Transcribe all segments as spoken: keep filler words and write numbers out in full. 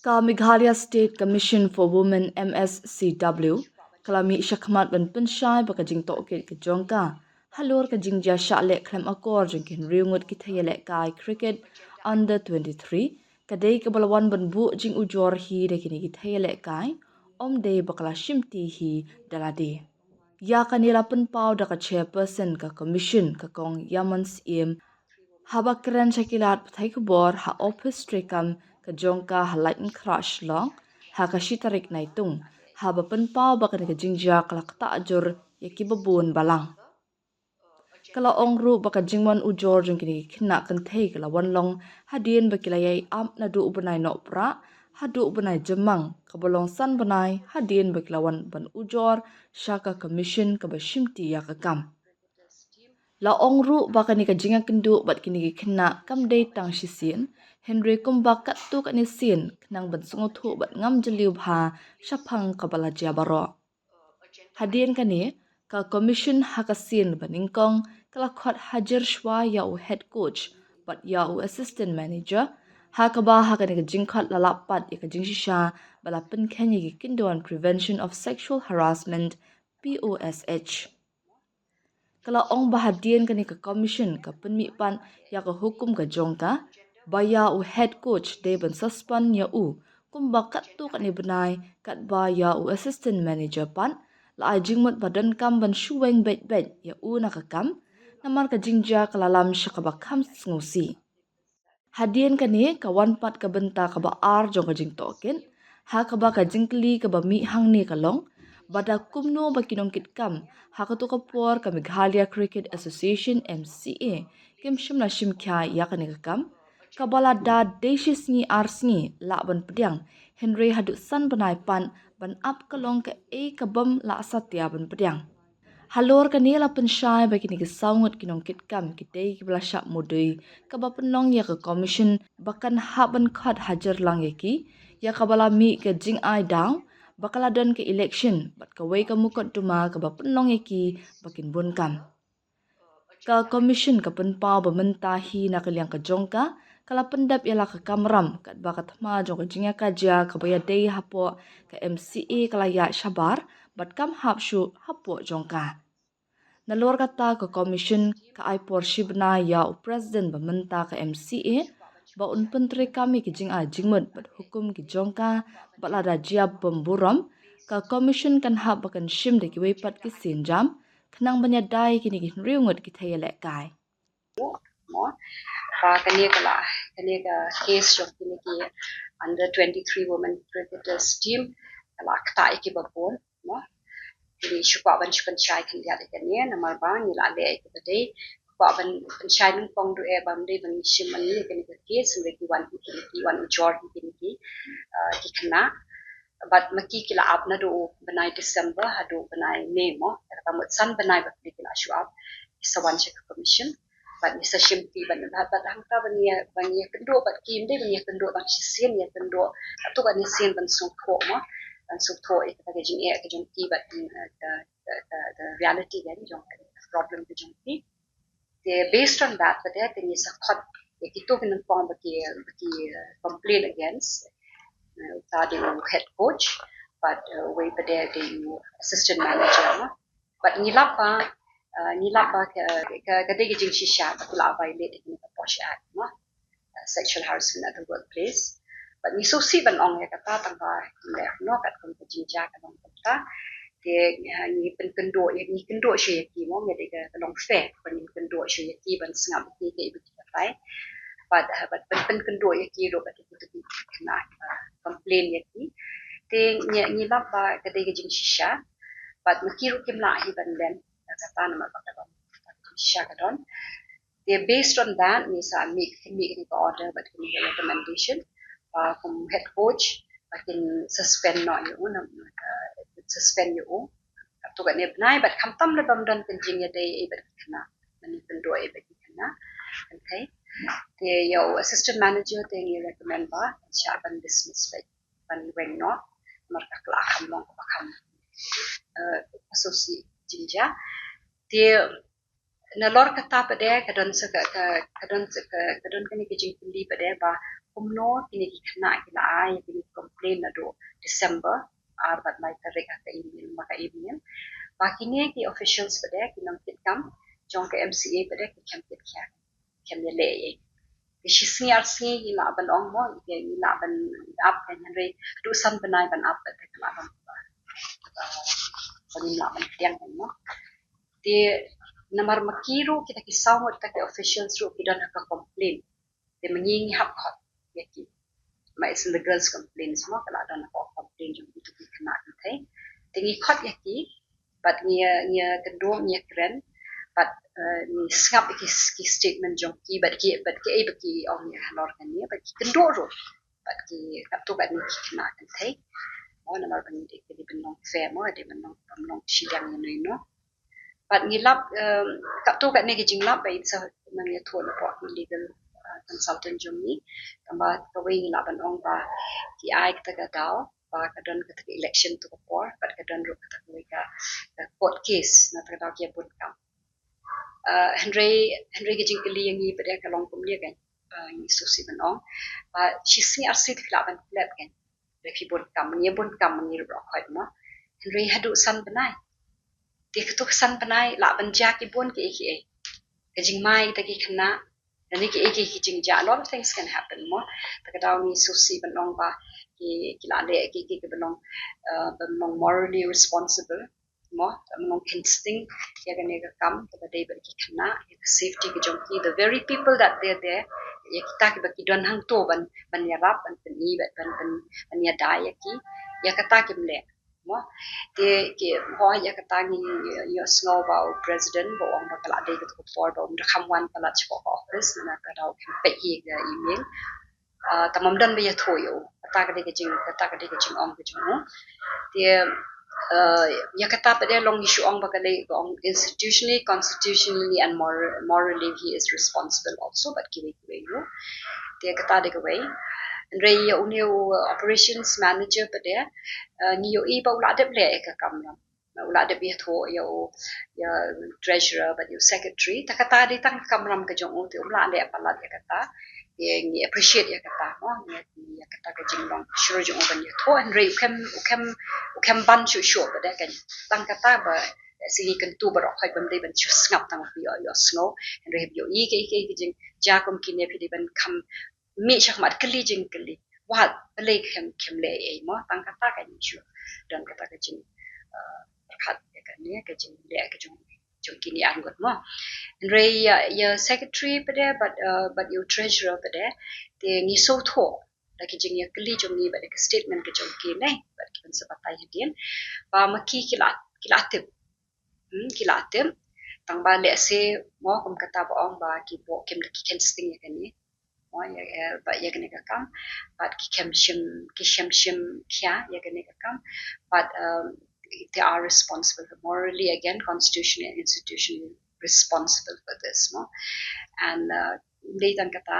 Ka Meghalaya State Commission for Women, M S C W, ka la mih shakhmat ban pynshai ba ka jingtohkit ka jong ka halor ka jingjia shah leh khlem akor jong ki hynriew ngut ki thei ïalehkai cricket under twenty-three ka dei kaba la wan ban buh jingujor hi da kine ki thei ïalehkai, ym dei ba ka la shimti hi da lade. Ïa kane la pynpaw da ka chairperson ka commission, ka Kong Ïamon Syiem, haba kren sha ki lad pathai khubor ha office treikam ka jong ka ha Laitumkhrah, Shillong, ha ka shi tarik Naitung, haba pynpaw ba kane ka jingjia ka la ktah jur ïa kiba bun balang. Ka la ong ruh ba ka jingwan ujor jong kine ki khynnah kynthei ka la wan long hadien ba ki la ïai ap naduh u bnai Nohprah haduh u bnai Jymmang, kaba long san bnai hadien ba ki la wan ban ujor sha ka commission kaba shimti ïa ka kam. La ong ruh ba kane ka jingïakynduh bad kine ki khynnah kam dei tang shisien, hynrei kumba katto katne sien, khnang ban sngewthuh bad ngam jylliew bha shaphang kaba la jia baroh. Hadien kane, ka commission ha ka sien ba nyngkong ka la khot hajir shwa ïa u head coach bad ïa u assistant manager, ha kaba ha kane ka jingkhot la lap pat ïa ka jingshisha ba la pynkheiñ ïa ki kyndon Prevention of Sexual Harassment, P O S H. Ka la ong ba hadien kane ka commission ka pynmih pat ïa ka hukum ka jong ka ba ïa u head coach dei ban suspend ïa u kumba katto katne bnai, katba ïa u assistant manager pat la ai jingmut ba donkam ban shu weng beit beit ïa u na ka kam, namar ka jingjia ka la lam sha kaba kham sngewsih. Hadien kane ka wan pat ka bynta kaba ar jong ka jingtohkit, ha kaba ka jingkylli kaba mih hangne ka long ba da kumno ba ki nongkitkam ha kato ka por ka Meghalaya Cricket Association, M C A, kim shym la shim khia ïa kane ka kam, kaba lada dei shi sngi ar sngi lah ban pdiang, hynrei haduh san bnai pat ban ap ka long kaei kabym lah satia ban pdiang. Halor kane la pynshai ba kine ki saw ngut ki nongkitkam ki dei kiba la shah mudui, kaba pynlong ïa ka commission ba kan hap ban khot hajir lang ïa ki, ïa kaba la mih ka jingai daw ba ka la don ka election bad kawei ka mukotduma kaba pynlong ïa ki ba kin bun kam. Ka commission ka pynpaw ba mynta hi na ka liang ka jong ka, ka la pyndep ïa la ka kamram katba ka thma jong ka jingïakajia kaba ïadei hapoh ka M C A ka la ïaid shabar bad kam hap shuh hapoh jong ka. Nalor kata ka commission ka ai por shi bnai ïa u president ba mynta ka M C A ba un pyntreikam ïa ki jingai jingmut bad hukum ki jong ka, bad lada jia bym burom, ka commission kan hap ba kan shim da kiwei pat ki sienjam khnang ban ïada ïa kine ki hynriew ngut ki thei ïalehkai. Mo, ba kane ka la, kane ka case jong kine ki under twenty-three women cricketers team ka la ktah ïa kiba bun, mo. Ngi shu kwah ban shu pynshai khyndiat ïa kane namar ba ngi la leh ïa kiba dei, kwah ban pynshai nyngkong, duh eh ba ym dei ban shim mane ïa kane ka case, hynrei ki wan hi kine ki, wan ujor hi kine ki, uh, ki khynnah. Bad ma ki ki la ap naduh u bnai December haduh u bnai May, mo. Kata mut san bnai ba ki la shu ap, ki sa wan sha ka commission. Bad ngi sa shimti bad ngi bad hangta ban ïa, ban ïakynduh bad ki, ym dei ban ïakynduh tang shisien, ïakynduh katto katne sien ban sngewthuh, mo, ban sngewthuh ïa kata ka jingeh ka jong ki bad, eh, ka, ka, ka, ka reality ka jong ka problem ka jong ki. Te based on that pat te ngi sa khot ïa kito ki nyngkong ba ki, ba ki, eh, complain against, eh, uta dei u head coach bad, eh, uwei pat dei, dei u assistant manager, mo. Bad ngi lap ba, uh, ngi lap ba ka, ka, ka dei ka jingshisha ba ki la violate ïa kane ka POSH Act, mo, uh, Sexual Harassment at the Workplace. Bad ngi sngewsih ban ong ïa kata tang ba, leh, no, katkum ka jingjia ka long kata. Te, uh, ngi pynkynduh ïa, ngi kynduh shuh ïa ki, mo, ngi dei ka, ka long fair ba ngin kynduh shuh ïa ki ban sngap ïa ki kaei ba ki batai. Bad, uh, bad pyn, pynkynduh ïa ki ruh ba ki, ki, ki, ki khynnah, uh, complain ïa ki. Te ngi, ngi lap ba ka dei ka jingshisha. Bad ma ki ruh kim lah hi ban len ïa kata namar ba ka don, ka don shisha ka don. Te based on that ngi sa mih, mih kane ka order bad kane ka recommendation ba kum head coach ba kin suspend noh ïa u, na, uh, suspend ïa u katto katne bnai bad khamtam lada ym don ka jingïadei ei bad ki khynnah, mane kynduh ei bad ki khynnah. Okay. Te ïa u assistant manager te ngi recommend ba shah ban dismiss beit, ban weng noh namar ka la kham long kaba kham, eh, associate jingjia. Te Nalor kata pat de ka don sa ka, ka, ka don sa ka, ka don kane ka jingkylli pat de ba kumno kine ki khynnah ki la ai kine ki complain naduh December ar bad lai tarik ha ka email, ma ka email. Ba kine ki officials pat de ki nongkitkam jong ka M C A pat de ki khlem kit khia, khlem ïaleh ei. Ki shi sngi ar sngi ngi lah ban ong mo, ngi lah ban ap kan, hynrei haduh san bnai ban ap pat de ka lah ban, uh, ba ngim lah ban pdiang kan mo. Te namar ma ki ruh kita ki saw ngut kita ki officials ruh ki don ha ka complain. Te ma ngi ngi hap khot ïa ki. Ma is in the girls complaints mo, ka la don ha ka complain jong kito ki khynnah kynthei. Te ngi khot ïa ki bad ngi, ngi kynduh, ngi kren bad, eh, ngi sngap ïa ki, ki statement jong ki bad ki, bad kiei ba ki ong ïa halor kane bad ki kynduh ruh bad ki, katto katne ki khynnah kynthei. Mo, namar ba ngi dei, dei ban long fair mo, dei ban long, ban long shiliang ïano ïano. Bad ngi lap, em, katto katne ki jinglap ba in sa nang ïathuh na pok ki legal, eh, consultant jong ngi. Tangba kawei ngi lah ban ong ba ki ai kata ka daw ba ka don kata ka election to ka por bad ka don ruh kata kawei ka, ka court case na kata ka daw ki ïa bun kam. Eh, hynrei, hynrei ka jingkylli ïa ngi pat de ka long kumne kan, eh, ngi sngewsih ban ong ba shi sngi ar sngi te phi lah ban klet kan. Hynrei phi bun kam, ngi bun kam, ngi ruh khot mo. Hynrei haduh san bnai. Te kato ka san bnai lah ban jia ki bun kiei kiei. Ka jingmai kita ki khynnah, lane kiei kiei ki jingjia, a lot of things can happen mo. Ta ka daw ngi sngewsih ban ong ba ki, ki la leh kiei kiei kiba long, eh, ban long morally responsible mo, ban long kensting ïa kane ka kam kaba dei bad ki khynnah, ïa ka safety ka jong ki, the very people that they're there, ïa kita kiba ki don hangto ban, ban ïarap, ban pyni, ban, ban, ban, ban ïada ïa ki, ïa kata kim leh mo. Te ki, ho, ïa kata ngi ïohsngew ba u president ba u ong ba ka la dei kato ka por ba um da kham wan palat sha ka office, namar ka daw kim peit hi ka email. Ah, tangba ym don ba ïathuh ïa u. Kata ka dei ka jing, kata ka dei ka jingong ka jong u. Te, eh, ïa kata pat de long ngi shu ong ba ka dei ka ong institutionally, constitutionally and mor-, morally he is responsible also, bad kiwei kiwei ruh. Te kata dei kawei. Hynrei ïa une u operations manager pat de, eh, ngi ïohi ba u la dep leh ïa ka kamram. U la dep ïathuh ïa u, ïa u treasurer bad ïa u secretary. Ta kata dei tang ka kamram ka jong u, te um lah leh palat ïa kata. Te ngi appreciate ïa kata mo, ïa, ïa kata ka jinglong shuh jong u ban ïathuh, hynrei u khlem, u khlem, u khlem ban shuh shuh pat de kan. Tang kata ba, eh, sngi kyntu baroh khoit bym dei ban shu sngap tang ba ïoh, ïohsngew. Hynrei haba ïohi kiei kiei ki jingjia kum kine phi dei ban kham mih shakhmat kylli jingkylli. Wat, balei khlem, khlem leh ei mo, tang kata kan shu don kata ka jing, eh, pyrkhat ïa kane ka jingleh ka jong, jong kine ar ngut mo. Hynrei ïa, ïa secretary pat de bad, eh, bad ïa u treasurer pat de, te ngi sngewthuh da ki jingïakylli jong ngi bad da ka statement ka jong ki ne, bad ki ban sa batai hadien ba ma ki ki la, ki la tip. Hmm, ki la tip. Tangba lehse mo kum kata ba ong ba ki buh kim da ki kensting ïa kane. Mo, ïa, ïa, ba ïa kane ka kam. Bad ki khlem shim, ki khlem shim khia ïa kane ka kam. But, um, they are responsible morally, again, constitutionally and institutionally responsible for this mo. And, uh, dei tang kata,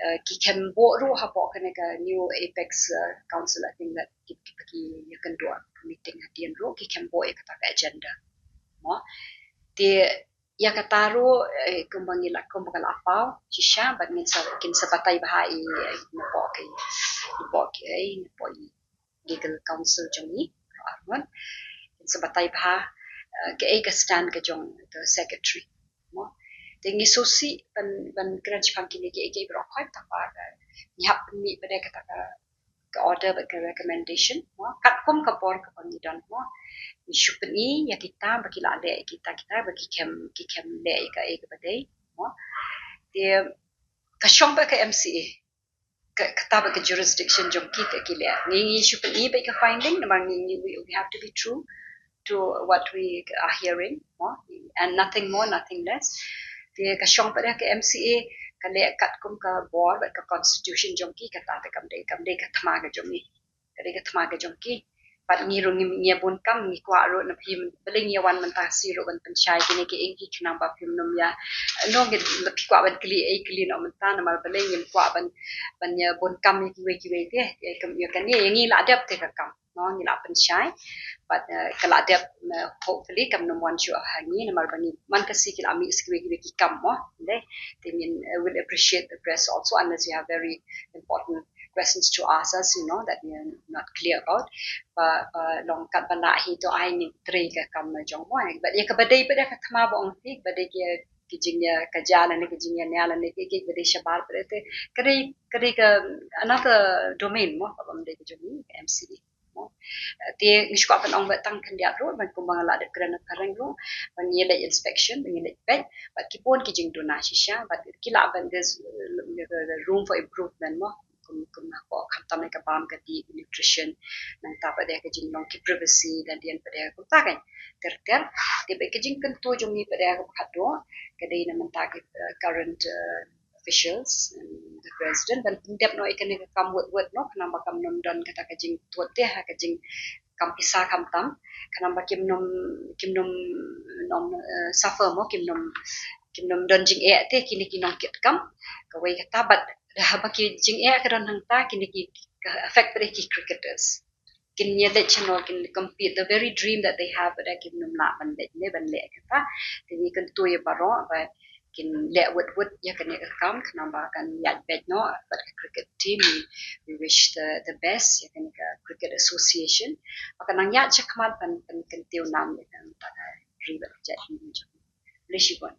uh, ki khlem buh ruh hapoh kane ka new apex, uh, council, I think that ki, ki, ki ïakynduh meeting hadien ruh ki khlem buh ïa kata ka agenda mo. Te ïa kata ruh, eh, kumba ngi la, kumba ka la paw shisha, bad ngin sa, kin sa batai bha i, eh, napoh ki, napoh ki, eh, napoh i legal counsel jong ngi, Armon. Kin sa batai bha, eh, kaei ka stand ka jong the secretary mo. Te ngi sngewsih ban, ban kren shaphang kine kiei kiei baroh khoit, tangba ngi hap pynmih pat de kata ka, ka order bad ka recommendation mo. Katkum ka bor kaba ngi don mo, ngi shu pyni ïa kita ba ki la leh ïa kita, kita ba ki khlem, ki khlem leh ïa kaei kaba dei mo. Te ka shong pat ka M C A, ka, kata pat ka jurisdiction jong ki, ka ki leh. Ngi, ngi shu pyni pat ka finding, namar ngi, ngi, we, we have to be true to what we are hearing mo, and nothing more, nothing less. Te ka shong pat ka M C A, ka leh katkum ka bor bad ka constitution jong ki, kata te kam dei, kam dei ka thma ka jong ngi. Ka dei ka thma ka jong ki. Bad ngi ruh ngi, ngi ïa bun kam, ngi kwah ruh na phi, balei ngi ïa wan mynta shi ruh ban pynshai kine kiei kiei khnang ba phim nym ïa, no, ngi, phi kwah ban kylli ei, kylli noh mynta, namar balei ngim kwah ban, ban ïa bun kam ïa kiwei kiwei te, ïa kam, ïa kane ïa ngi la dep te ka kam. no, ngi la pynshai. But uh, ka la dep, uh, hopefully kam nym wan shuh ha ngi namar ba ngi man ka sngi ki la mih sa kiwei kiwei ki kam mo. Te, I mean, uh, we'll appreciate the press also unless you have very important questions to ask us, you know, that we are not clear about. Ba, ba long katba lah hi to ai ngi trei ka kam na jong mo. But ïa kaba dei, ba dei ka thma ba ong phi, ba dei ki, ki jingïakajia lane ki jingïania lane ki, ki ba dei shabar, ba dei te, ka dei, ka dei ka another domain mo, kaba ym dei ka jong ngi ka M C D mo. Uh, te ngi shu kwah ban ong ba tang khyndiat ruh, ban kumba nga la dep kren na phareng ruh, ban ïa leit inspection, ban ïa leit peit, bad ki bun ki jingduna shisha, bad ki lah ban des, uh, room for improvement mo. Kum, kum hapoh khamtam ïa ka bam ka dih, nutrition, nangta pat ïa ka jinglong ki privacy, lane pat ïa kumta kan. Ter ter. Te bad ka jingkyntu jong ngi pat ïa ka khatduh, ka dei na mynta ki, uh, current, uh, officials, um, the president, ban pyndep noh ïa kane ka kam wut wut noh, khnang ba kam nym don kata ka jingthut te ha ka jingkam pisa khamtam, khnang ba kim nym, kim nym, nym, uh, suffer mo, kim nym, kim nym don jingeh te kine ki nongkitkam. Kawei kata, bad haba ki jingeh ka don hangta, kine ki, ka affect pat ki cricketers. Kin ïa leit shano, kin compete, the very dream that they have, ba kim nym lah ban leit ne ban leh kata. Te ngi kyntu ïa baroh ba kin leh wut wut ïa kane ka kam, khnang ba kan ïaid beit noh bad ka cricket team. We wish the, the best ïa kane ka cricket association, ba kan nang ïaid shakhmat ban, ban kyntiew nam ïa kata ka ri bad ka jaitbynriew jong ngi. Khublei shibun.